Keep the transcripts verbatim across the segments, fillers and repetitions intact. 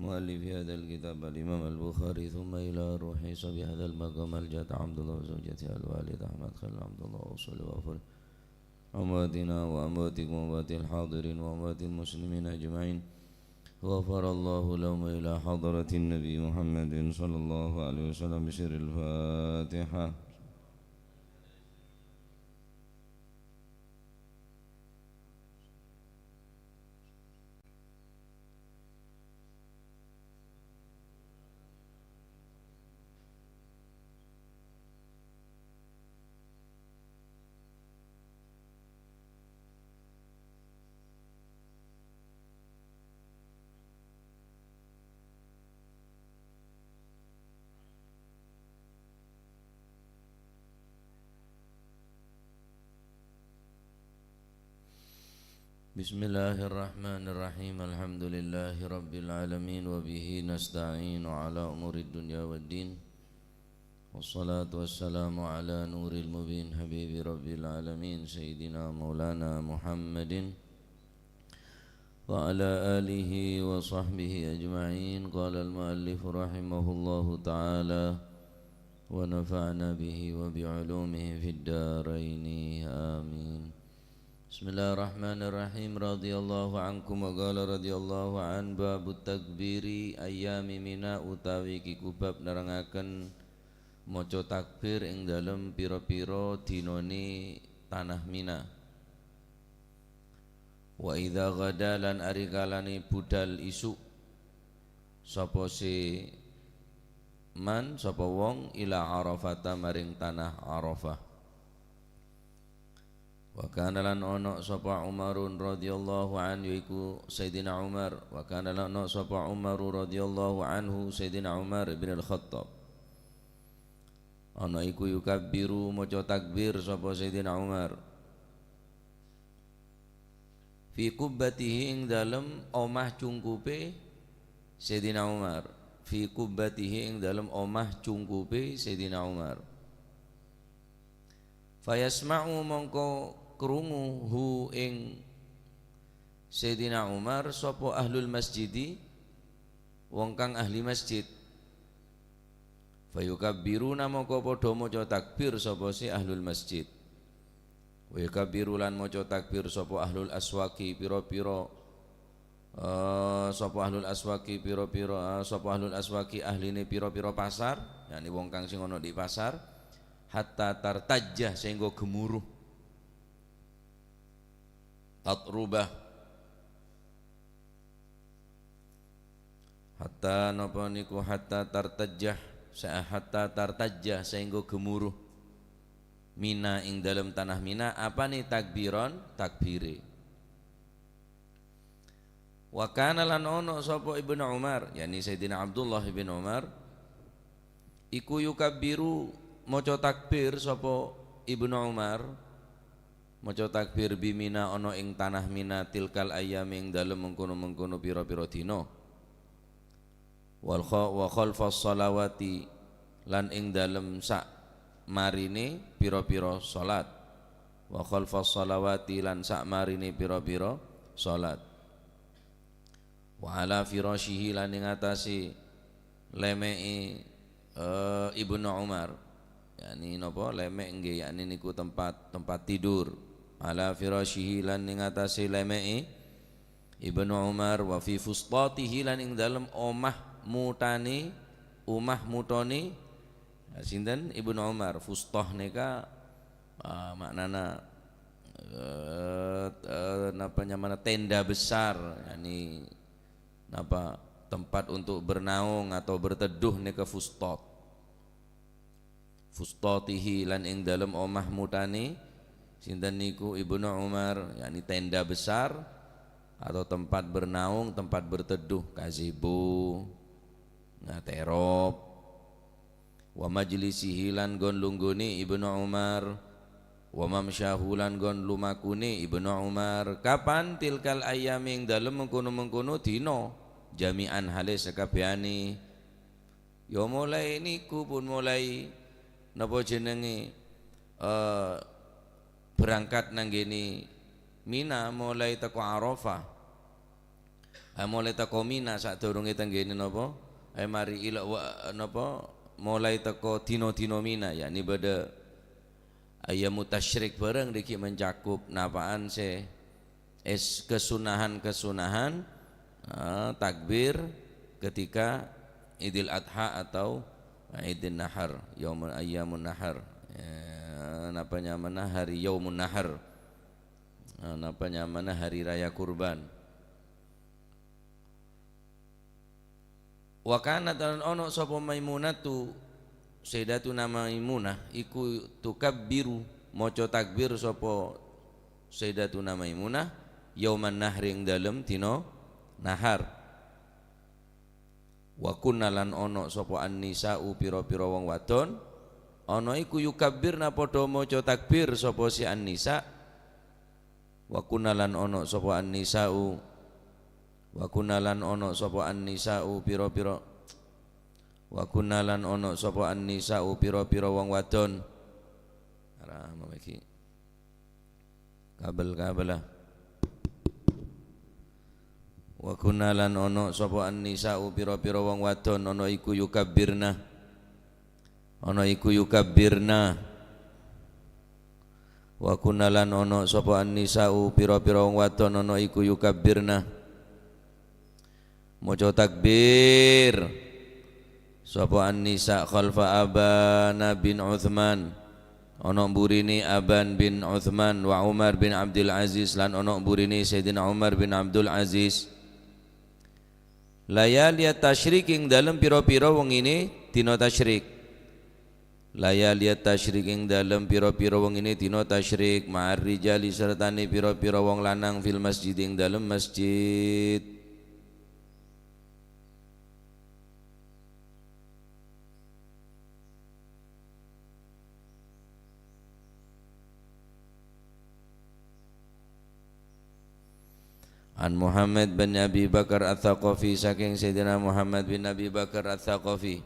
مؤلف هذا الكتاب الإمام البخاري، ثم إلى روح صاحب هذا المقام الجد عبد الله وزوجته الوالد أحمد خليل عبد الله، وصل وغفر أمواتنا وأمواتكم وأموات الحاضرين وأموات المسلمين أجمعين. غفر الله لهم إلى حضرة النبي محمد صلى الله عليه وسلم بسر الفاتحة. بسم الله الرحمن الرحيم. الحمد لله رب العالمين، وبه نستعين على أمور الدنيا والدين. والصلاة والسلام على نور المبين، حبيب رب العالمين، سيدنا مولانا محمد وعلى آله وصحبه أجمعين. قال المؤلف رحمه الله تعالى، ونفعنا به وبعلومه في الدارين. آمين. بسم الله الرحمن الرحيم. رضي الله عنكم. وقال رضي الله عنه، باب التكبير أيام منى, utawi iku bab nerangaken maca takbir ing dalem pira-pira dinane tanah Mina. Wa idza ghada, lan arikalane budal isuk, sapa se man, sapa wong, ila Arafata, maring tanah Arafah. Wa kana, lan ono sapa Umarun radhiyallahu anhu, yaiku Sayyidina Umar. Wa kana, lan ono sapa Umaru radhiyallahu anhu, Sayyidina Umar ibn al-Khattab. Ana iku yukabbiru, maca takbir sapa Sayyidina Umar. Fi qubbatihi, ing dalem omah cungkupe Sayyidina Umar. Fi qubbatihi, ing dalem omah cungkupe Sayyidina Umar. Fayasma'u, mongko krungu, hu, ing Sayyidina Umar, sapa ahlul masjidi, wong kang ahli masjid. Fayukabbiruna, mongko padha maca takbir sapa se ahlul masjid. Wa yukabbiru, lan maca takbir sapa ahlul aswaqi, pira-pira, eh, sapa ahlul aswaqi, pira-pira, eh, sapa ahlul aswaqi, ahline pira-pira pasar, yakni wong kang sing ana di pasar, hatta tartajjah, sehingga gemuruh. Tatrubah. Hatta napa niku, hatta tartajjah, sa-, hatta tartajjah, saenggo gemuruh Mina ing dalem tanah Mina, apane takbiron, takbire. Wa kana lan ono sapa Ibnu Umar, yakni Sayyidina Abdullah ibn Umar, iku yukabbiru, maca takbir sapa Ibnu Umar, maca takbir bi Mina ana ing tanah Mina, tilkal ayyami, ing dalem mengkono-mengkono pira-pira dina. Wal kha-, wa khalfas shalawati, lan ing dalem sak marine pira-pira salat. Wa khalfas shalawati, lan sak marine pira-pira salat. Wa ala firasyihi, lan ing atase leme'e, eh, Ibnu Umar. Yakni napa? Leme' nggih, yakni niku tempat, tempat tidur. Ala firasyihi, lan ing atase leme'e Ibnu Umar. Wa fi fustatihi, lan ing dalem omah mutane, omah mutone, ya, sinten? Ibnu Umar. Fustah neka, ah, maknana, eh, eh, napa nyamana, tenda besar, yakni napa, tempat untuk bernaung atau berteduh neka fustat. Fustatihi, lan ing dalem omah mutane sinten niku? Ibnu Umar, yakni tenda besar atau tempat bernaung, tempat berteduh, gazebo, ngaterop. Wa majlisihi, lan gon lunggune Ibnu Umar. Wa mamsyahu, lan gon lumakune Ibnu Umar. Kapan? Tilkal ayyami, ing dalem mengkono-mengkono dina. Jami'an, hale sakabehane. Ya, mulai niku pun mulai, napa jenenge, eh, berangkat nanggene Mina, mulai teko Arafah. Eh, molaè teko Mina sadurungè tengghinan napa? Eh, marè ila-, wa-, napa? Molaè teko dina-dina Mina, yakni bâdâ ayyamut tasyrik bhârâng dhâggi' mencakup napa'an sè es-, kesunahan-kesunahan, eh, takbir ketika Idul Adha atau Idin Nahar, Yaumul Ayyamun Nahar. Eh, napa nyamana hari Yaumun Nahar? Eh, napa nyamana hari raya kurban? Wa kanat lan ono sapa Maimunatu, Sayyidatuna Maimunah, iku tukabbiru, maca takbir sapa Sayyidatuna Maimunah, yauman nahri ing dalem dina nahar. Wa kunna lan ono sapa an-nisa'u pira-pira wong wadon, ono iku yukabbirna padha maca takbir sapa si an-nisa', Wa kunna lan ono sapa an-nisa'u, wa kunna lan ono sapa an-nisa'u pira-pira, wa kunna lan ono sapa an-nisa'u pira-pira wong wadon. Ara mamegi. Kabel-kabela. Wa kunna lan ono sapa an-nisa'u pira-pira wong wadon, ono iku yukabbirna. Ono iku yukabbirna. Wa kunna lan ono sapa an-nisa'u pira-pira wong wadon, ono iku yukabbirna. Maca takbir. Sapa an-nisa' khalfa Abana bin Utsman. Ono mburine Aban bin Utsman wa Umar bin Abdul Aziz, lan ono mburine Sayyidina Umar bin Abdul Aziz. Layaliyat tasyrik, ing dalem pira-pira wengine dina tasyrik. Layaliyat tasyrik, ing dalem pira-pira wengine dina tasyrik, ma'ar rijali, sertane pira-pira wong lanang, fil masjid, ing dalem masjid. An Muhammad bin Abi Bakar Ats-Tsaqafi, saking Sayyidina Muhammad bin Abi Bakar Ats-Tsaqafi.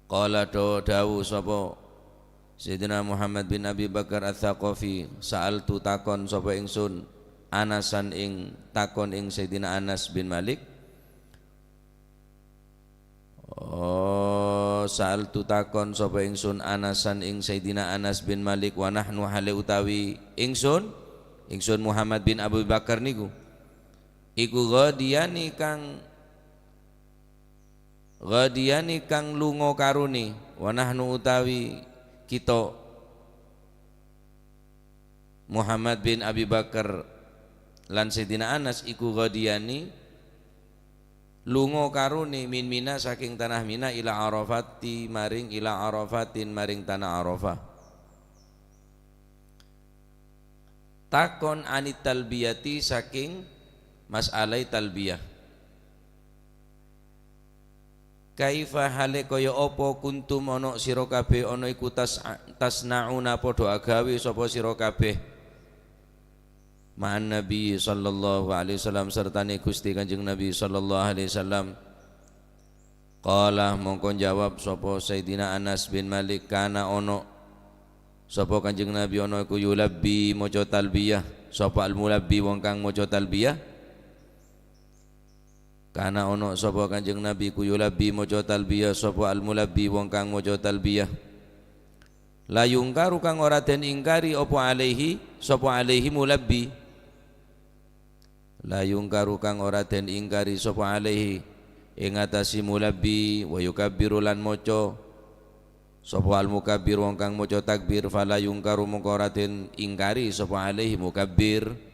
Qala, daw-, dawuh sapa Sayyidina Muhammad bin Abi Bakar Ats-Tsaqafi, "Sa'altu, takon sapa ingsun, Anasan, ing, takon ing Sayyidina Anas bin Malik." Oh, sa'altu, takon sapa ingsun, Anasan, ing Sayyidina Anas bin Malik, wa nahnu, hale utawi ingsun, ingsun Muhammad bin Abu Bakar niku, iku ghadiyani kang, ghadiyani kang lunga karone, wa nahnu, utawi kita, Muhammad bin Abi Bakar lan Sayyidina Anas iku ghadiyani lunga karone min Mina, saking tanah Mina, ila Arafati, maring ila Arafatin, maring tanah Arafah. Takon anit talbiyati, saking mas'alahe talbiyah. Kaifa, hale kaya apa, kuntum, ana sira kabeh, ana iku tas-, tasna'una, padha agawe sapa sira kabeh, ma'an Nabi sallallahu alaihi wasallam, sertane Gusti Kanjeng Nabi sallallahu alaihi wasallam? Qala, mongko njawab sapa Sayyidina Anas bin Malik, kana, ana sapa Kanjeng Nabi, ana iku yulabbi, maca talbiyah, sapa al-mulabbi, wong kang maca talbiyah. Kana, ana sapa Kanjeng Nabi ku yulabbi, maca talbiyah, sapa al-mulabbi, wong kang maca talbiyah. La yungkaru, kang ora den ingkari, apa alaihi, sapa alaihi mulabbi. La yungkaru, kang ora den ingkari, sapa alaihi, ing atase mulabbi, wa yukabbiru, lan maca, sapa al-mukabbir, wong kang maca takbir, fala yungkaru, mongko ora den ingkari, sapa alaihi mukabbir.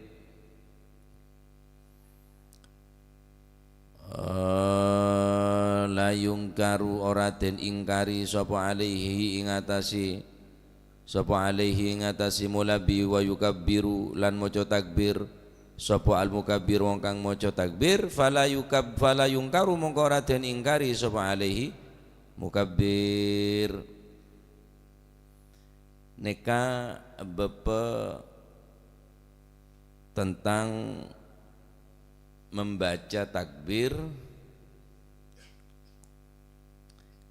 Eh, la yungkaru, ora den ingkari, sapa alaihi, ing atase, sapa alaihi, ing atase mulabbi, wa yukabbiru, lan maca takbir, sapa al-mukabbir, wong kang maca takbir, fala yukab-, fala yungkaru, mongko ora den ingkari, sapa alaihi mukabbir. Neka bab tentang membaca takbir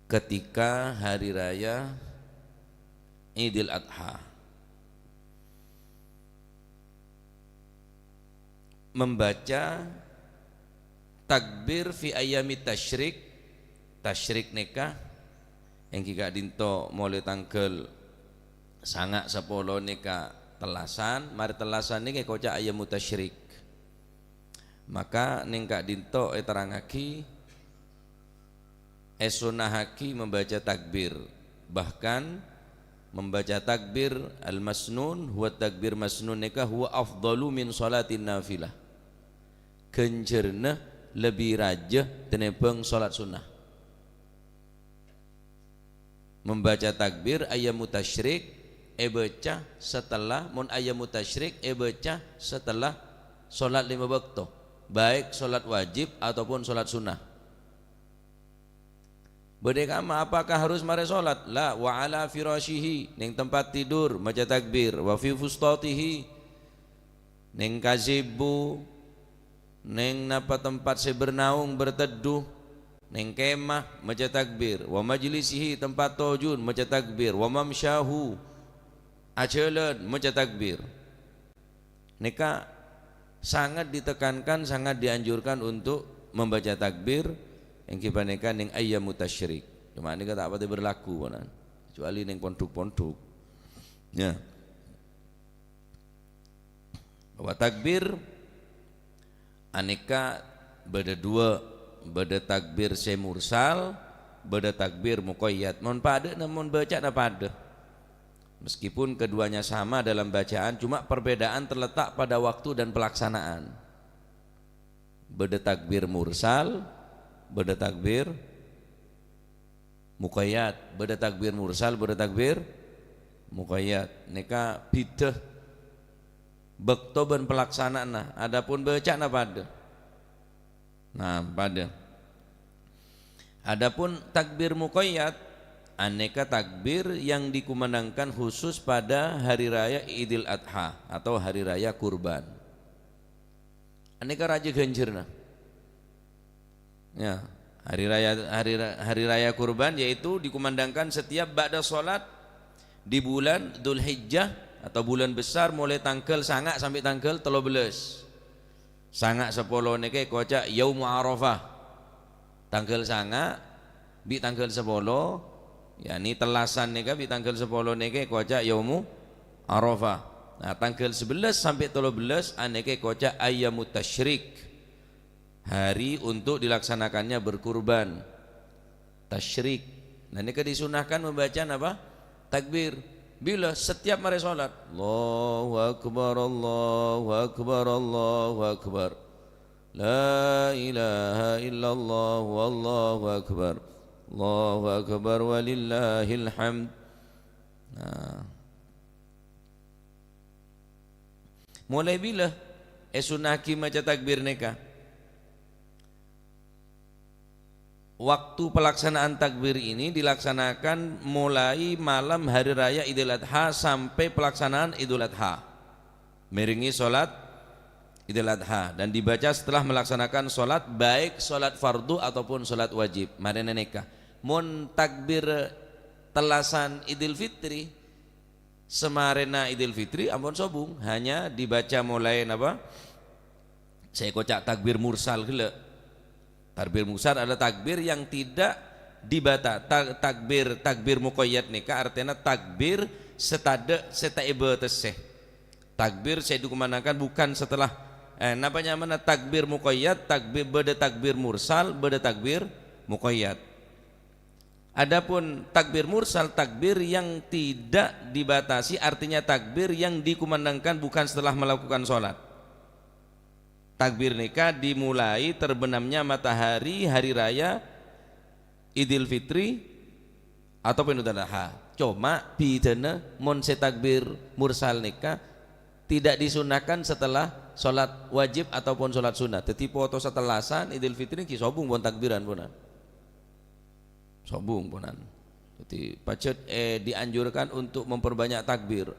ketika hari raya Idul Adha. Membaca Takbir fi ayyamit tasyrik. Tasyrik nèka èngghi ka'dinto molaè tangghâl sanga' sapolo nèka tellasan, marè tellasan nèka èkoca' ayyamut tasyrik. Maka neng ka'dinto èterrangngaghi, èsunnahaghi membaca takbir. Bahkan membaca takbir al-masnun, huwa takbir masnun nèka huwa afdalu min sholatin nafilah. Ghânjhârânna lebbi rajâ tènèbhâng sholat sunnah. Membaca takbir ayyamu tasyrik èbâca setelah, mon ayyamu tasyrik èbâca setelah sholat lima waktu, baik sholat wajib ataupun sholat sunnah. Bâdâ è kamma, apakah harus marè sholat? La, wa ala firasyihi, neng tempat tidur, maca takbir, wa fi fustatihi, neng gazebo, neng napa tempat sè bernaung, berteduh, neng kemah, maca takbir, wa majlisihi, tempat tojun, maca takbir, wa mamsyahu, ajhâlân, maca takbir. Nèka sangat ditekankan, sangat dianjurkan untuk membaca takbir, èngghi panèka neng ayyamu tasyrik. Cuma nèka ta' patè berlaku, ponan. Kecuali neng pondhuk-pondhuk. Ya. Bahwa takbir anèka bâdâ dua, bâdâ takbir sè mursal, bâdâ takbir muqayyad. Mon padâ, mon bâcana padâ. Meskipun keduanya sama dalam bacaan, cuma perbedaan terletak pada waktu dan pelaksanaan. Bâdâ takbir mursal, bâdâ takbir muqayyad, bâdâ takbir mursal, bâdâ takbir muqayyad. Nèka bhidhâ bâkto bân palaksanaanna, adapun bâcana padâ. Nah, padâ. Adapun takbir muqayyad, anèka takbir yang dikumandangkan khusus pada hari raya Idul Adha atau hari raya kurban. Anèka rajâ ghânjhârânna. Ya, hari raya, hari ra-, hari raya kurban yaitu dikumandangkan setiap ba'da sholat di bulan Dzulhijjah atau bulan besar, mulai tangghâl sanga' sampai tangghâl tello bellâs. Sanga' sapolo nèka èkoca' Yaumu Arafah. Tangghâl sanga' bi' tangghâl sapolo, yakni tellasan nèka bi' tangghâl sapolo nèka èkoca' Yaumu Arafah. Nah, tangghâl sabellâs sampai tello bellâs anèka èkoca' Ayyamut Tasyrik, hari untuk dilaksanakannya berkurban. Tasyrik. Nah, nèka disunahkan membaca napa? Takbir. Bilâ? Setiap marè sholat. Allahu Akbar, Allahu Akbar, Allahu Akbar. La ilaha illallah, wallahu akbar. Allahu Akbar, walillahil hamd. Nah. Mulai bilâ èsunnahaghi maca takbir nèka? Waktu pelaksanaan takbir ini dilaksanakan mulai malam hari raya Idul Adha sampai pelaksanaan Idul Adha. Mèrèngè sholat Idul Adha dan dibaca setelah melaksanakan sholat, baik sholat fardu ataupun sholat wajib. Marèna nèka. Mon takbir tellasan Idul Fitri, samarèna Idul Fitri ampon sobung, hanya dibaca mulai napa? Sè èkoca' takbir mursal ghellâ'. Takbir mursal adalah takbir yang tidak dibata-, ta-, takbir, takbir muqayyad nèka artèna takbir sè tadâ', sè ta' èbâtessè. Takbir sè dikumandangkan bukan setelah, eh, napa nyamana takbir muqayyad? Takbir, bâdâ takbir mursal, bâdâ takbir muqayyad. Adapun takbir mursal, takbir yang tidak dibatasi, artinya takbir yang dikumandangkan bukan setelah melakukan sholat. Takbir nèka dimulai terbenamnya matahari hari raya Idul Fitri ataupun Idul Adha. Coma bhidhâna mon sè takbir mursal nèka tidak disunahkan setelah sholat wajib ataupun sholat sunnah. Dhâddhi poto satellasan Idul Fitri ghi sobung pon takbiran ponan. Sobung ponan. Dhâddhi pajhât, eh, dianjurkan untuk memperbanyak takbir.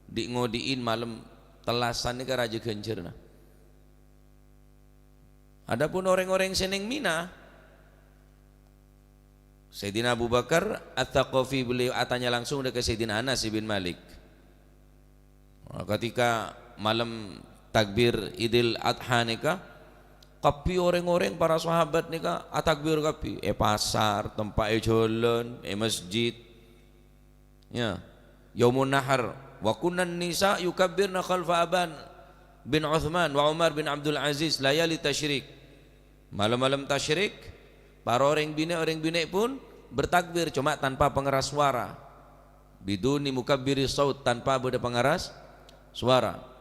Di'-ngodi'in malem tellasan nèka rajâ ghânjhârânna. Adapun orèng-orèng sè neng Mina, Sayyidina Abu Bakar At-Tsaqafi beliau atanya langsung dâ' ka Sayyidina Anas bin Malik. Ketika malem takbir Idul Adha nèka, Kabbhi orèng-orèng para sahabat nèka atakbir kabbhi, è pasar, tempa' è jhâlân, è masjid. Ya. Yaumun Nahar, "Wa kunnan nisa yukabbirna khalfa Aban bin Uthman wa Umar bin Abdul Aziz layali tasyrik." Malem-malem tasyrik, para orèng binè', orèng binè' pun bertakbir, cuma tanpa pengeras suara. Biduni mukabbiri saut, tanpa bâdâ pengeras suara.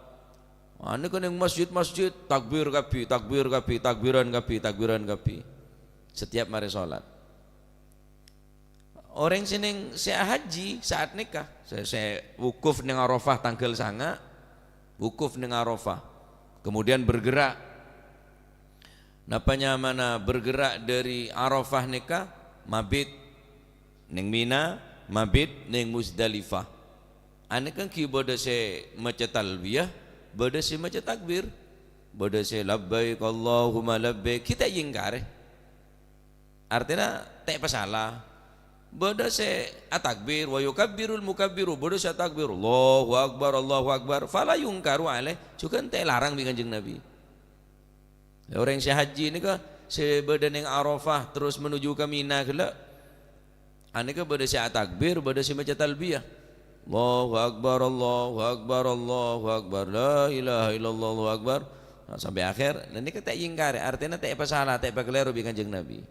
Anu kan neng masjid-masjid, takbir kabbhi, takbir kabbhi, takbiran kabbhi, takbiran kabbhi. Setiap marè sholat. Orèng sè neng, sè haji saat nèka, sè, sè wukuf neng Arafah tangghâl sanga', wukuf neng Arafah. Kemudian bergerak. Napa nyamana bergerak dari Arafah nèka? Mabit neng Mina, mabit neng Muzdalifah. Anèka ghi' bâdâ sè maca talbiyah, bâdâ sè maca takbir, bâdâ sè labbaik Allahumma labbaik, ghi' ta' èyèngkarè. Artèna ta' èpasala. Bâdâ sè atakbir, "Wa yukabbirul mukabbiru," bâdâ sè atakbir, "Allahu Akbar, Allahu Akbar," fala yungkaru alaih, jhughân ta' èlarang bi' Kanjeng Nabi. Orèng sè haji nèka sè bâdâ neng Arafah terros menuju ka Mina ghellâ', anèka bâdâ sè atakbir, bâdâ sè maca talbiyah. "Allahu Akbar, Allahu Akbar, Allahu Akbar, la ilaha illallah, Allahu Akbar." Nah, sampè' akhèr, nah, nèka ta' èyèngkarè, artèna ta' èpasala, ta' èpakalèro bi' Kanjeng Nabi.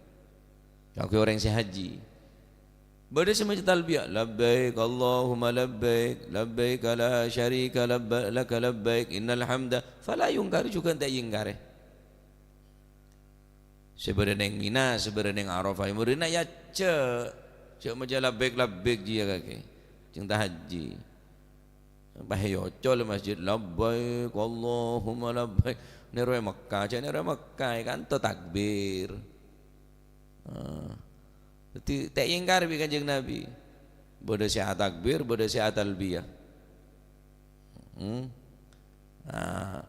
Kaangghuy orèng sè haji. Bâdâ sè maca talbiyah, "Labbaik Allahumma labbaik, labbaik la syarika labba-, laka labbaik, innal hamda," fala yungkaru, jhughân ta' èyèngkarè. Sè bâdâ neng Mina, sè bâdâ neng Arafah, mudhina ya jhâ', jhâ' maca labbaik, labbaik jiyâ kakè. Jhâ' ta' haji. Pas èocol masjid, "Labbaik Allahumma labbaik." Nèro è Mekkah, jhâ' nèro è Mekkah, è kanto takbir. Ah. Dhâddhi, ta' èyèngkar bi' Kanjeng Nabi. Bâdâ sè atakbir, bâdâ sè atalbiyah. Hmm. Ah.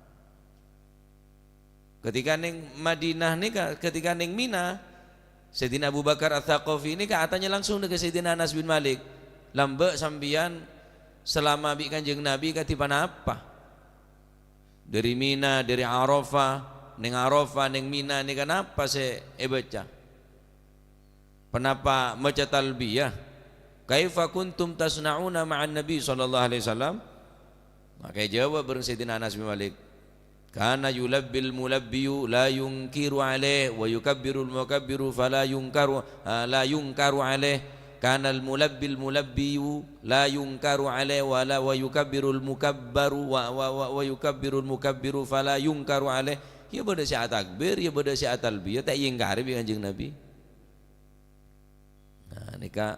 Ketika neng Madinah nèka, ketika neng Mina, Sayyidina Abu Bakar Ats-Tsaqafi nèka atanya langsung ka Sayyidina Anas bin Malik, "Lambâ' sampèyan salama bi' Kanjeng Nabi kadhi ponapa? Dâri Mina, dâri Arafah, neng Arafah, neng Mina nèka napa sè èbâca?" Ponapa maca talbiyah? "Kaifa kuntum tasna'una ma'an Nabi sallallahu alaihi wasallam?" Maka èjâwâb bhâreng Sayyidina Anas bin Malik, "Kana yulabbil mulabbiyu la yungkiru alaih, wa yukabbirul mukabbiru fala yungkaru, ah, la yungkaru alaih. Kana al mulabbil mulabbiyu la yungkaru alaih, wa la, wa yukabbirul mukabbaru, wa, wa, wa, wa yukabbirul mukabbiru fala yungkaru alaih." Ya bâdâ sè atakbir, ya bâdâ sè atalbiyah, ta' èyèngkarè bi' Kanjeng Nabi. Nah, nèka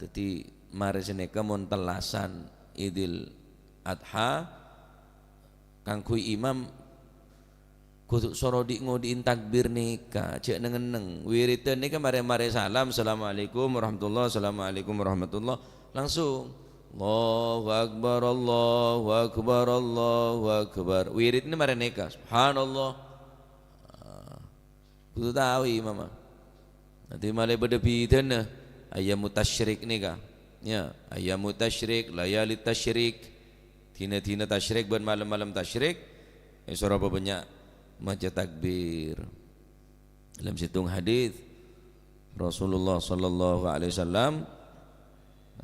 dhâddhi marè sanèka mon tellasan Idul Adha, kaangghuy imam kodhu soro dhi'-ngodhi'in takbir nèka, jhâ' neng-enneng. Wiridan nèka marè-marè salam, "Assalamualaikum warahmatullah, assalamualaikum warahmatullah." Langsung, "Allahu Akbar, Allahu Akbar, Allahu Akbar." Wiridna marè nèka, "Subhanallah." Ah. Kodhu tao imam. Dhâddhi malè bâdâ bhidhâna ayyamu tasyrik nèka. Ya, ayyamu tasyrik, layali tasyrik. Dina-dina tasyrik bân malem-malem tasyrik, èsoro bânnya' maca takbir. Dalam sèttong hadis, Rasulullah sallallahu alaihi wasallam,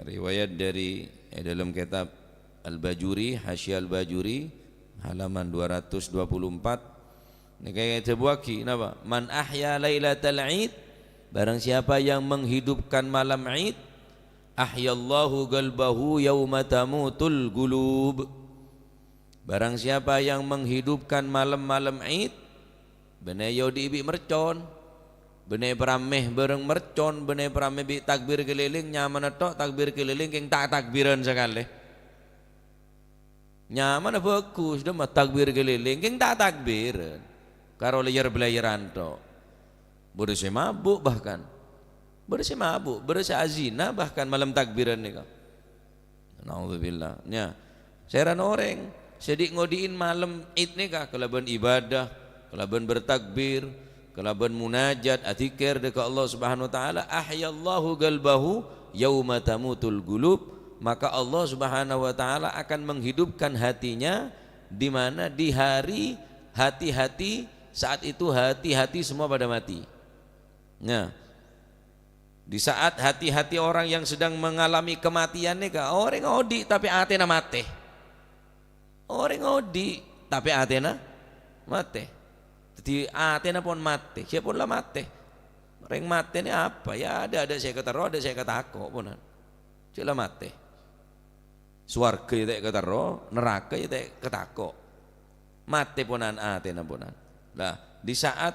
riwayat dari, eh, dalam kitab Al-Bajuri, Hasyiah Al-Bajuri, halaman dua ratus dua puluh empat, nèka èdhâbuwâghi napa? "Man ahya lailatal Id," barang siapa yang menghidupkan malam Id, "ahyallahu qalbahu yauma tamutul qulub." Barang siapa yang menghidupkan malam-malam Id, bânnè èodi'i bi' mercon, bânnè èparamè bhâreng mercon, bânnè èparamè bi' takbir keliling, nyamana tok takbir keliling, kèng ta' takbiran sakalè. Nyamana bhâghus, dhâmma takbir keliling, kèng ta' takbiran. Karo lèyèr-bâlèyèran tok. Bâdâ sè mabuk bahkan. Bâdâ sè mabuk, bâdâ sè azina bahkan malem takbiran nèka. Naudzubillah. Nya, sèrana orèng sè dhi'-ngodhi'in malem Id nèka kalabân ibadah, kalabân bertakbir, kalabân munajat, adzikir dâ' ka Allah Subhanahu wa Ta'ala, "ahyallahu qalbahu yauma tamutul qulub," maka Allah Subhanahu wa Ta'ala akan menghidupkan hatinya di mana? Di hari hati-hati Saat itu hati-hati semua pada mati. Nah, di saat hati-hati orang yang sedang mengalami kematian nèka, orèng odi' tapè atèna matè. Orèng odi' tapè atèna matè. Dhâddhi atèna pon matè, sè pon la matè. Orèng matè nè apa? Ya, adâ', adâ' sè èkaterro, adâ' sè èkatako' ponan. Cè' la matè. Sowarghâ ya ta' èkaterro, naraka ya ta' èkatako'. Matè ponan atèna ponan. Lah, di saat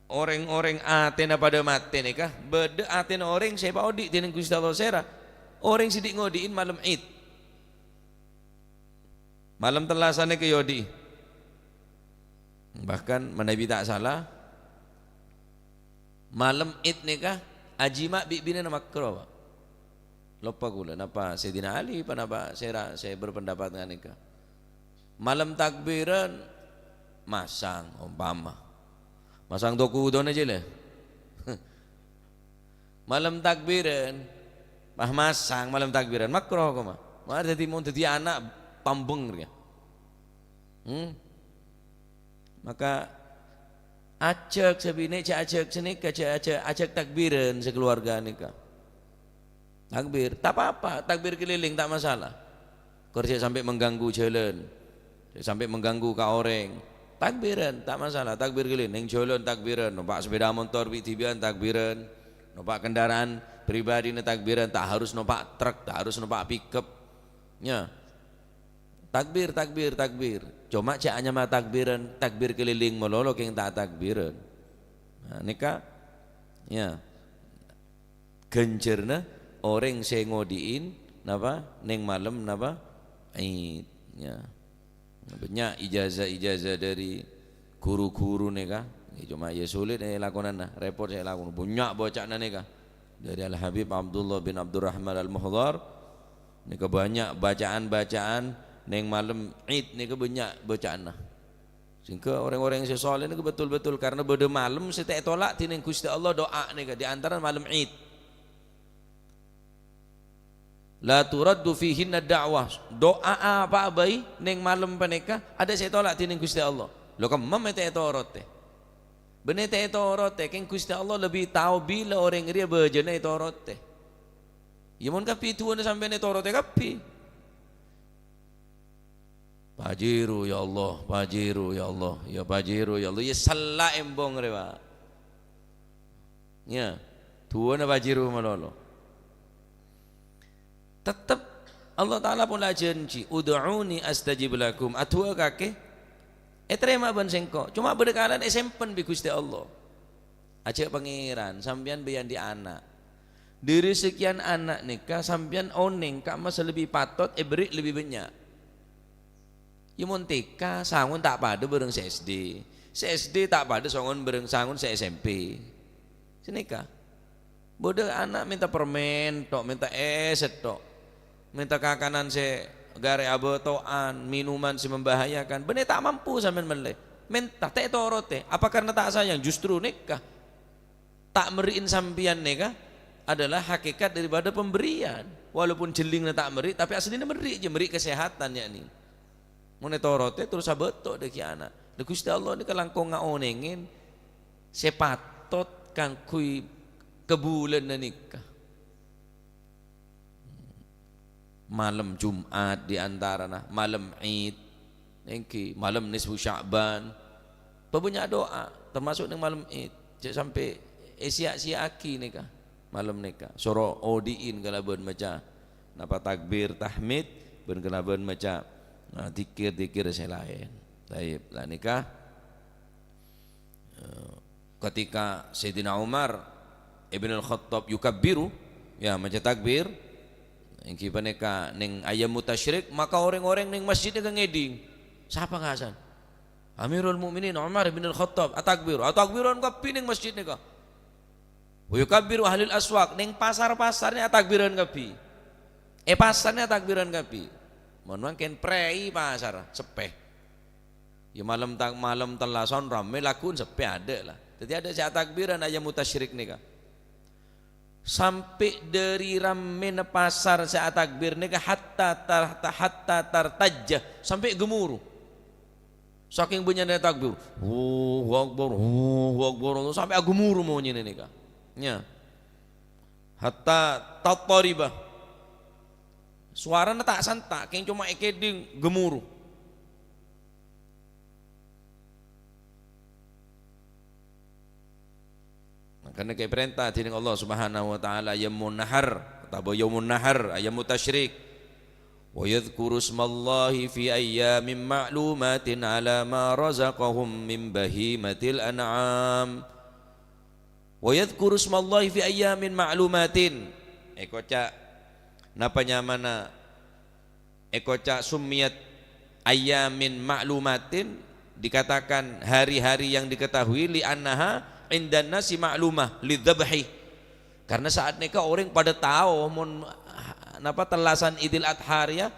orèng-orèng atèna padâ matè nèka, bâdâ atèna orèng sè èpaodi' dhinèng Ghustè Allah sèra. Orèng sè dhi' ngodi'in malem Id. Malem Tellasa nèka èodi'i. Bahkan manabi ta' sala, malem Id nèka ajima' bi' binèna makro, Pak. Loppa kaulâ, napa Sayyidina Ali, pa napa sèra sè berpendapat nganèka. Malem takbiran, masang, ompama. Masang toku udona jâ, lè. Malem takbiran, pas masang malem takbiran, makro koma. Mara dhâddhi mon dhâddhi ana' pambeng rèya. Hmm? Maka ajhâk sabinè', jhâ' ajhâk sanèka, jhâ', jhâ', ajhâk takbiran sakalowarga nèka. Takbir, ta' pa-apa, takbir keliling ta' masalah. Kor jhâ' sampè' mengganggu jhâlân, jhâ' sampè' mengganggu ka orèng. Takbiran, ta' masalah, takbir keliling. Neng jhâlân takbiran, nompa' sepeda motor bi'-dhibi'ân takbiran, nompa' kendaraan pribadina takbiran, ta' harus nompa' truk, ta' harus nompa' pickup. Ya. Takbir, takbir, takbir. Coma jhâ' anyama takbiran, takbir keliling malolo kèng ta' takbiran. Nah, nèka, ya. Ghânjhârna orèng sè ngodi'in, napa, neng malem, napa, Id, ya. Bânnya' ijazah-ijazah dâri ghuru-ghuru nèka. Ya, coma ya sulit èlakonana, repot sè èlakonana. Bânnya' bâca'anna nèka. Dâri Al-Habib Abdullah bin Abdurrahman Al-Muhdhar, nèka bânnya' bâca'an-bâca'an neng malem Id nèka bânnya' bâca'anna. Sehingga orèng-orèng sè soleh nèka betul-betul karena bâdâ malem sè ta' ètolak dhinèng Ghustè Allah do'a nèka di antara malem Id. La turaddu fihinna da'wah. Do'a apa'a bhâi neng malem panèka adâ' sè ètolak dhinèng Ghustè Allah. Lho, kemma mè' ta' ètorotè. Bânnè ta' ètorotè, kèng Ghustè Allah lebbi tao bilâ orèng rèya bâjâna ètorotè. Ya, mon kabbhi du'âna sampèyan ètorotè kabbhi. Pajero, ya Allah, Pajero, ya Allah, ya Pajero, ya Allah. Ya, sella embong rè, Pak. Ya, du'âna Pajero malolo. Tettep Allah Ta'ala pon la ajhânjhi, "Ud'uni astajib lakum." Adu'a kakè, ètarèma bân sèngko'. Coma bâdâ kalana èsempen bi' Ghustè Allah. Ajhâk Pangèran, sampèyan bâi andi' ana'. Dâri sakèyan ana' nèka, sampèyan onèng ka'emma sè lebbi patot èberri' lebbi bânnya'. Ya, mon T K, sangon ta' padâ bâreng sè S D. Sè S D ta' padâ sangon bâreng, sangon sè S M P. Sanèka. Bâdâ ana' mènta permen tok, mènta es tok, mènta kakanan sè ghârè' abâto'an, minuman sè membahayakan. Bânnè ta' mampu sampèyan mellè. Mènta, ta' ètorotè. Apa karena ta' sayang? Justru nèka. Ta' merri'in sampèyan nèka adalah hakikat daripada pemberian. Walaupun jhellingna ta' merri', tapè asllina merri' jiyâ, merri' kasèhatan, ya'ni. Mon ètorotè terros abâto' dâggi' ana'. Lha, Ghustè Allah nèka langkong ngaonèngè sè patot kaangghuy kabulâna nèka. Malem Jum'at di antarana, malem Id, èngghi, malem nisfu Sya'ban. Pabânnya' du'a, termasuk neng malem Id. Jhâ' sampè' èsiya'-siya'aghi nèka, malem nèka. Soro odi'in kalabân maca napa takbir, tahmid, bân kalabân maca, nah, dzikir-dzikir sè laèn. Taib, la nèka. Eh, ketika Sayyidina Umar ibn al-Khattab yukabbiru, ya, maca takbir, èngghi panèka neng ayyamu tasyrik, maka orèng-orèng neng masjid nèka ngèdhing, "Sapa ngasan? Amirul Mukminin Umar bin al-Khattab atakbir." Atakbiran kabbhi neng masjid nèka. "Wa yukabbiru ahlul aswaq," neng pasar-pasar nè atakbiran kabbhi. È pasar nè atakbiran kabbhi. Mon mangkèn prèi pasar, seppè. Ya, malem ta-, malem Tellasan rammè, lagghu'en seppè adâ' la. Dâddhi adâ' sè atakbiran ayyamu tasyrik nèka. Sampè' dâri rammèna pasar sè atakbir nèka hatta tar-, hatta tartajja, sampè' gemuruh. Sakèng bânnya'na takbir, "Allahu Akbar, Allahu Akbar," sampè' agemoru monyèna nèka. Nya. Hatta tattariba. Sowarana ta' santa', kèng coma èkèdhing gemoru. Mangkana èparènta dèning Allah Subhanahu wa Ta'ala Yaumun Nahar, otabâ Yaumun Nahar, Ayyamut Tasyrik. "Wa yadzkurusmallahi fi ayyamin ma'lumatin 'ala ma razaqahum min bahimatil an'am." "Wa yadzkurusmallahi fi ayyamin ma'lumatin." Èkoca', napa nyamana èkoca' summiyat ayyamin ma'lumatin, dikatakan hari-hari yang diketahui, li'annaha 'indan nasi ma'lumah lidzabhi. Karena saat nèka orèng padâ tao mon, napa, tellasan Idul Adha rèya,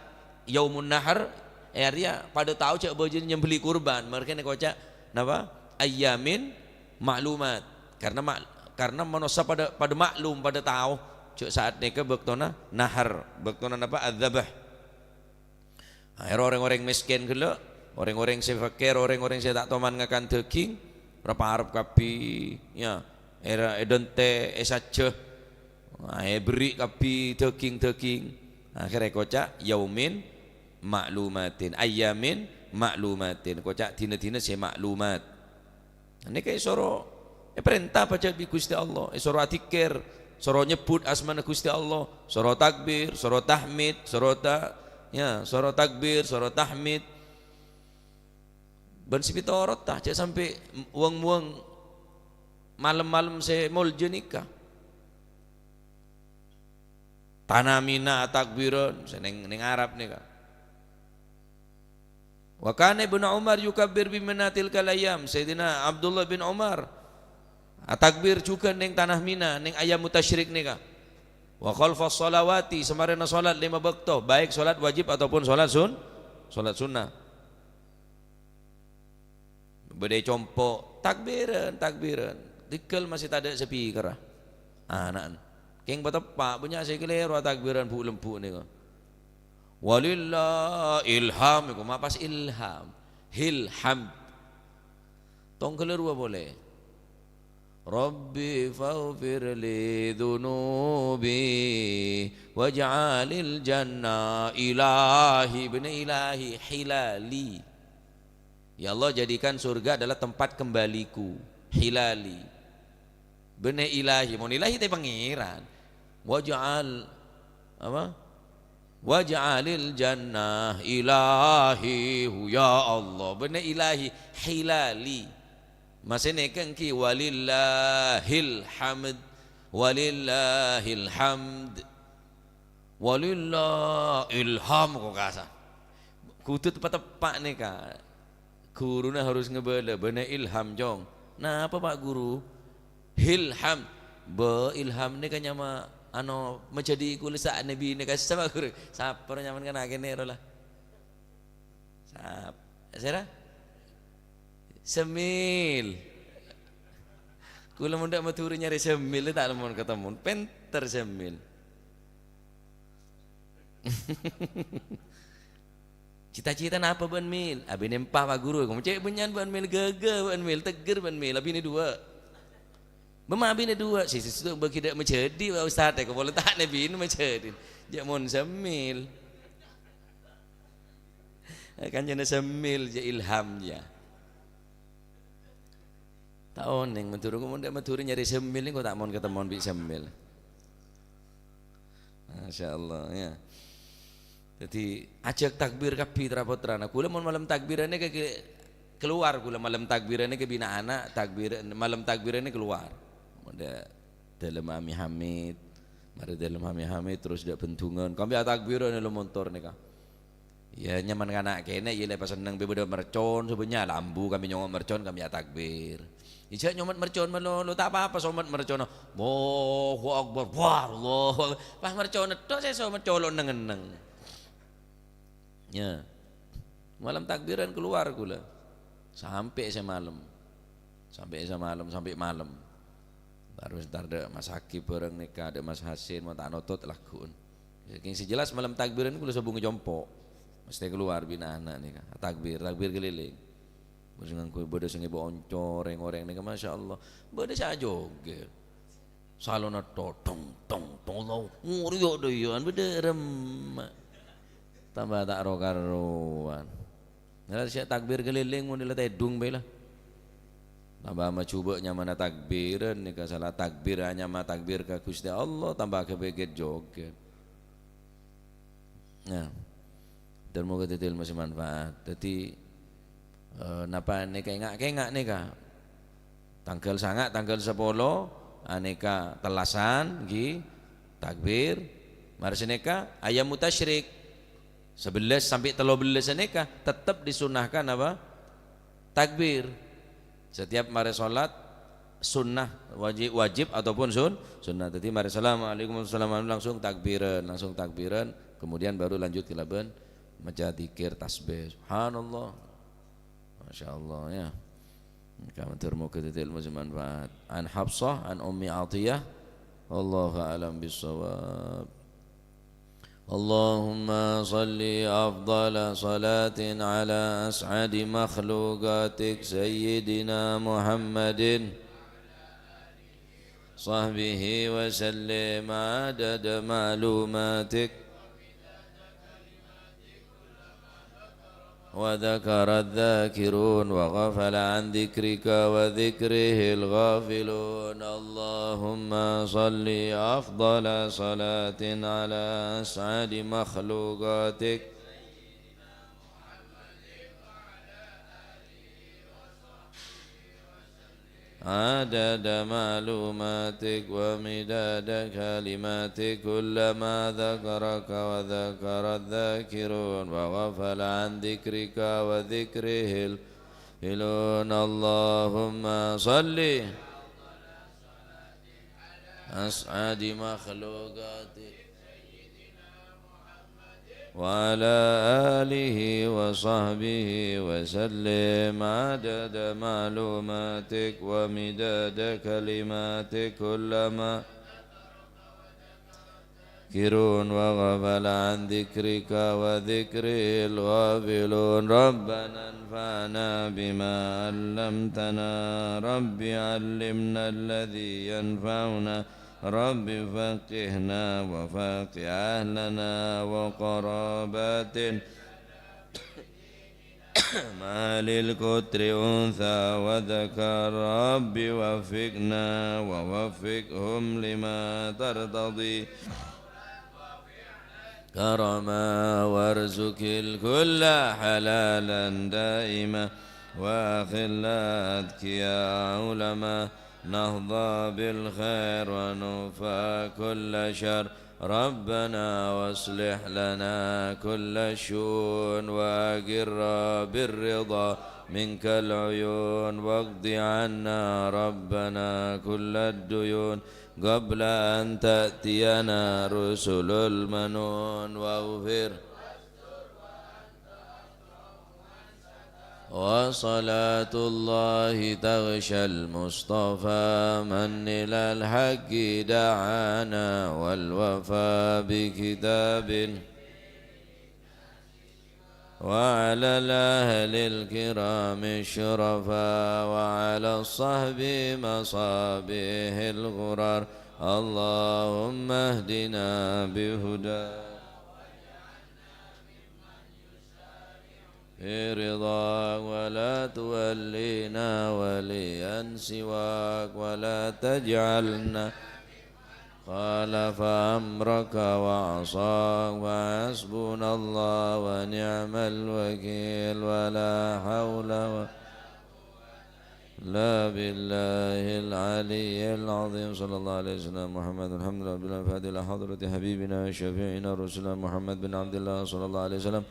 Yaumun Nahar, rèya padâ tao jâ' bâjina nyembelli kurban. Mangkana èkoca', napa, ayyamin ma'lumat. Karena ma-, karena manossa padâ, padâ maklum, padâ tao jâ' saat nèka bâktona nahar, bâktona napa, adzabah. Akhèrra rèng-orèng mèskèn ghellâ', rèng-orèng sè fakir, rèng-orèng sè ta' toman ngakan dhâghing, rap-arep kabbhi, ya, èra-, èdântè', èsajjhâ, èberri' kabbhi dhâghing-dhâghing. Akhèrra èkoca' yaumin ma'lumatin, ayyamin ma'lumatin, èkoca' dina-dina sè ma'lumat. Nèka èsoro, èparènta pajhât bi' Ghustè Allah, èsoro adzikkèr, soro nyebbhut asmana Ghustè Allah, soro takbir, soro tahmid, soro ta-, ya, soro takbir, soro tahmid. Bân sè pètorotta, jhâ' sampè' weng-moweng malem-malem sè molja nèka. Tana Mina atakbiran, sè neng, neng Arab nèka. Wa kana Ibnu Umar yukabbir bi Mina tilkal ayyam. Sayyidina Abdullah bin Umar atakbir jhughân neng tana Mina, neng ayyamut tasyrik nèka. Wa khalfas shalawati, samarèna shalat lèma bâkto, baik shalat wajib ataupun shalat sun-, shalat sunnah. Bâdâ è compo', "Takbiran, takbiran." Tèghâl masè tadâ' speakerra. Ana'na. Kèng pateppa', bânnya' sè kalèro atakbiran bu'-lembu' nèko. Walillahil hamd, koma pas ilham. Hil hamd. Tongghâlla rowa polè. Rabbi faghfir li dzunubi waj'alil jannah ilahi, bânnè ilahi, hilali. Ya Allah, jadikan surga adalah tempat kembaliku, hilali. Bânnè ilahi, mon ilahi tè Pangèran. Waj'al, apa? Waj'alil jannah ilahi, ya Allah. Bânnè ilahi, hilali. Masè nèka èngghi walillahil hamd, walillahil hamd. Walillahil hamd, kok kasa. Kodhu teppa'-teppa' nèka. Ghuruna harus ngabâlâ, "Bânnè ilham, Cong." "Napa, Pak Guru?" "Hilham." "Bâ, ilham nèka nyama, ano, majhâdhi kaulâ sakalè binè kassa, Pak Guru." "Sapa nyamana kana' kènè' rowa la?" Sap-, sèra? Semil. Kaulâ mon dâ' Madhurâ nyarè Semil, ta' mon-katemmo. Pènter Semil. Cita-citana apa bâ'na, Mil? Abinè empa', Pak Guru. Cè' bânnya'an bâ'na, Mil, ghâghâ bâ'na, Mil, teggher bâ'na, Mil, abinè duwâ'. Bâ ma' abinè duwâ', sè sèttong bâgi dâ' majhâdhi, Pak Ustad, è, kok polè ta' nè binè majhâdhi. Jâ' mon Semil. Kancana Semil, jâ' Ilham, jâ'. Ta' onèng, Madhurâ, kok mon dâ' Madhurâ nyarè Semil, kok ta' mon-katemmo bi' Semil. Masya Allah, ya. Dhâddhi, ajhâk takbir kabbhi, tra-pottrana. Kaulâ mon malem takbiranna ke, ke, keluar, kaulâ malem takbiranna ke bina ana', takbir, malem takbiranna keluar. Mon dâ' dâlem Ami Hamid, marè dâlem Ami Hamid, terros dâ' bendungan. Kabbhi atakbiran è lo montor nèka. Ya, nyamana kana' kènè', ya, lè' pasenneng bâdâ mercon, sè bânnya' la ambu kabbhi nyongo' mercon, kabbhi atakbir. Ijâ' nyomot mercon malolo, ta' pa-apa somot merconna. Allahu Akbar, wah, Allahu Akbar. Pas merconna tok sè somot colo' neng-enneng. Ya. Malem takbiran keluar kaulâ. Sampè' sè malem. Sampè' sè malem, sampè' malem. Baru entar dâ' Mas Haki bhâreng nèka, dâ' Mas Hasin, mon ta' notot lagghu'en. Kèng sè jelas malem takbiran kaulâ sobung è compo'. Mestè keluar bina ana' nèka. Takbir, takbir keliling. Sè ngangghuy bâdâ sè ngèbâ oncor, rèng-orèng nèka, masyaallah. Bâdâ sè ajogèt. Salona todong, tong, tong, tong, ngoriyok dâ' iyâ, bâdâ remma'. Tamba ta' ro-karowan. Nah, sè takbir kalèlèng mon la tèdung bhâi la. Tamba majhubâ' nyamana takbiran, nèka sala takbir, anyama takbir ka Ghustè Allah, tamba ghâbây ghet-joghet. Nah, dan moga dhâddhi ilmu sè manfaat. Dhâddhi, eh, napa nèka ènga'-kènga' nèka? Tangghâl sanga', tangghâl sapolo, anèka tellasan, ghi, takbir. Marè sanèka, ayyamu tasyrik. Sabellâs sampè' tello bellâs sanèka tettep disunnahkan apa? Takbir. Setiap marè sholat, sunnah, waji-, wajib ataupun sun-, sunnah. Dhâddhi marè, "Assalamualaikum warahmatullahi wabarakatuh," langsung takbiran, langsung takbiran, kemudian baru lanjut kalabân maca dzikir, tasbih. Subhanallah. Masyaallah, ya. Kamantur moga dhâddhi ilmu sè manfaat. An Hafsah, an Ummi Atiyah. Wallahu a'lam bissawab. اللهم صل أفضل صلاة على أسعد مخلوقاتك سيدنا محمد صحبه وسلم عدد معلوماتك وذكر الذاكرون وغفل عن ذكرك وذكره الغافلون. اللهم صل أفضل صلاة على أسعد مخلوقاتك عدد معلوماتك ومداد كلماتك، كلما ذكرك وذكر الذاكرون وغفل عن ذكرك وذكره الغافلون. اللهم صل أسعد مخلوقاتك وعلى آله وصحبه وسلم عدد معلوماتك ومداد كلماتك، كلما ذكر وغفل عن ذكرك وذكره الغافلون. ربنا انفعنا بما علمتنا، رب علمنا الذي ينفعنا، رب فقهنا وفقه أهلنا وقراباتنا مع أهل القطر أنثى وذكر، رب وفقنا ووفقهم لما ترتضي كرما، وارزق الكل حلالا دائما، وأخلاء أتقياء علما، نحظى بالخير ونكفى كل شر. ربنا واصلح لنا كل الشؤون، وأقر بالرضا منك العيون، واقض عنا ربنا كل الديون، قبل أن تأتينا رسل المنون، واغفر. وصلاة الله تغشى المصطفى من إلى الحق دعانا، والوفاء بكتاب وعلى الأهل الكرام الشرفاء، وعلى الصحب مصابيح الغرار. اللهم اهدنا بهداك في رضاك، ولا تولنا وليا سواك، ولا تجعلنا خالف أمرك وعصاك، فحسبنا الله ونعم الوكيل، ولا حول ولا إلا بالله العلي العظيم. صلى الله على سيدنا محمد. الحمد لله رب العالمين. الفاتحة إلى حضرة حبيبنا وشفيعنا رسول الله محمد بن عبد الله صلى الله عليه وسلم.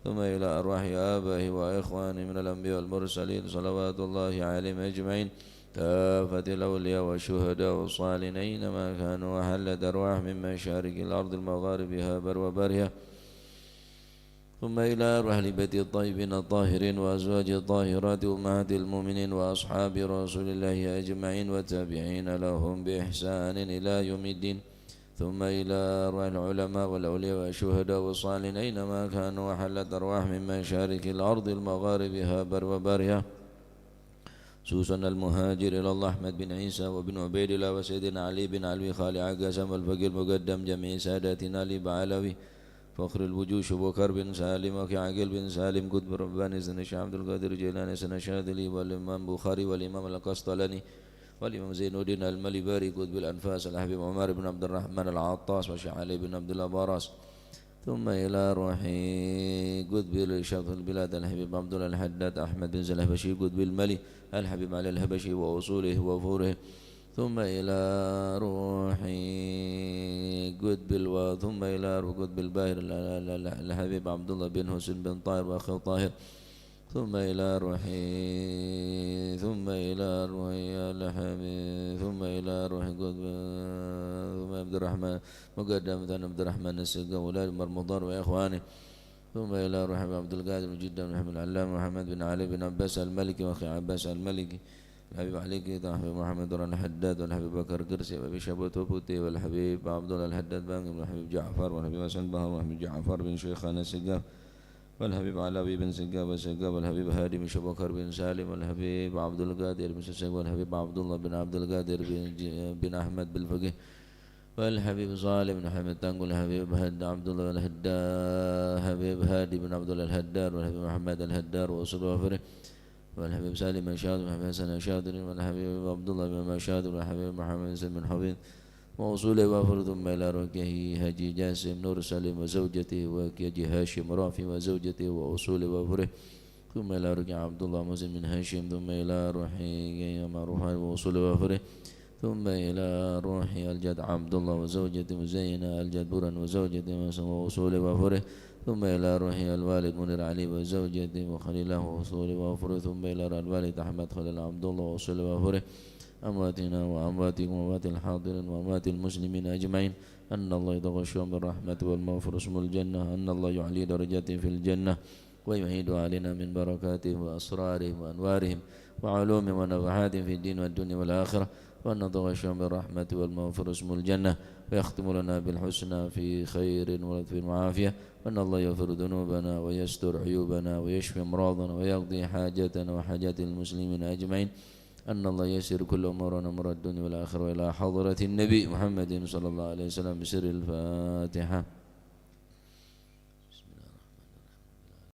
ثم إلى أرواح آبائه وإخوانه من الأنبياء والمرسلين، صلوات الله عليهم أجمعين، كافة الأولياء والشهداء والصالحين أينما كانوا، وحلت أرواح من مشارق الأرض المغاربها بر وبرها. ثم إلى أرواح البيت الطيبين الطاهرين وأزواج الطاهرات أمهات المؤمنين وأصحاب رسول الله أجمعين والتابعين لهم بإحسان إلى يوم الدين. ثم إلى أرواح العلماء والأولياء والشهداء والصالحين أينما كانوا، وحلت أرواح من مشارق الأرض المغاربها بر وبرها. خصوصا المهاجر إلى الله أحمد بن عيسى وابن عبيد الله وسيدنا علي بن علوي خالع قسم الفقيه المقدم جميع ساداتنا لبعلوي فخر الوجوه شبوكر بن سالم وكي عقيل بن سالم قطب رباني سيدنا الشيخ عبد القادر الجيلاني سيدنا الشاذلي والإمام بخاري والإمام القسطلاني والإمام زين الدين المليباري قطب الأنفاس الحبيب عمر بن عبد الرحمن العطاس والشيخ علي بن عبد الله باراس. ثم إلى روح قطب شمس البلاد الحبيب عبد الله الحداد أحمد بن زين الحبشي قطب الملي الحبيب علي الحبشي وأصوله وفروعه. ثم إلى روح قطب الو-، ثم إلى روح قطب الباهر ال-، ال-، ال-، الحبيب عبد الله بن حسين بن طاهر وأخيه طاهر. ثم إلى روح، ثم إلى روح الحبيب، ثم إلى روح قطب، ثم عبد الرحمن مقدم ثاني عبد الرحمن السقا وأولاد عمر مضر وإخوانه. ثم إلى روح عبد القادر بن جدة بن محمد العلامة محمد بن علي بن عباس المالكي وأخي عباس المالكي. الحبيب علي كيتا، الحبيب محمد نور الحداد، والحبيب بكر قرسي، والحبيب شابوتو بوتي، والحبيب عبد الله الحداد بانقم، والحبيب جعفر، والحبيب حسن بهاء، والحبيب جعفر بن شيخان السقاف، والحبيب علوي بن سقاف السقاف، والحبيب هادي بن شبكر بن سالم، والحبيب عبد القادر بن سسق، والحبيب عبد الله بن عبد القادر بن ج-، بن أحمد بالفقيه، والحبيب صالح بن حميد تانقو، والحبيب هد-، عبد الله الهدا-، حبيب هادي بن عبد الله الهدار، والحبيب محمد الهدار وأصول وفره، والحبيب سالم بن شاطر، والحبيب حسن الشاطري، والحبيب عبد الله بن شاطر، والحبيب محمد بن سليم بن حفيظ، وأصول وفره، ثم إلى روح كي حاجي جاسم نور سليم وزوجته، وكي حاجي هاشم رافي وزوجته، وأصول وفره، ثم إلى روح عبد الله مسلم بن هاشم، ثم إلى روح كي معروف وأصول وفره، ثم إلى روح الجد عبد الله وزوجته زينة، الجد برهان وزوجته مسلم وأصول وفره، ثم إلى روح الوالد منير علي وزوجته وخليله وأصول وفره، ثم إلى روح الوالد أحمد خليل عبد الله وأصول وفره، أمواتنا وأمواتكم وأموات الحاضرين وأموات المسلمين أجمعين، أن الله يتغشاهم بالرحمة والمغفرة ويسكنهم الجنة، أن الله يعلي درجاتهم في الجنة، ويعيد علينا من بركاتهم وأسرارهم وأنوارهم وعلومهم ونفحاتهم في الدين والدنيا والآخرة، وأن يتغشاهم بالرحمة والمغفرة ويسكنهم الجنة، ويختم لنا بالحسنى في خير ولطف وعافية، وأن الله يغفر ذنوبنا ويستر عيوبنا ويشفي أمراضنا ويقضي حاجاتنا وحاجات المسلمين أجمعين، أن الله ييسر كل أمورنا أمور الدنيا والآخرة، وإلى حضرة النبي محمد صلى الله عليه وسلم بسر الفاتحة.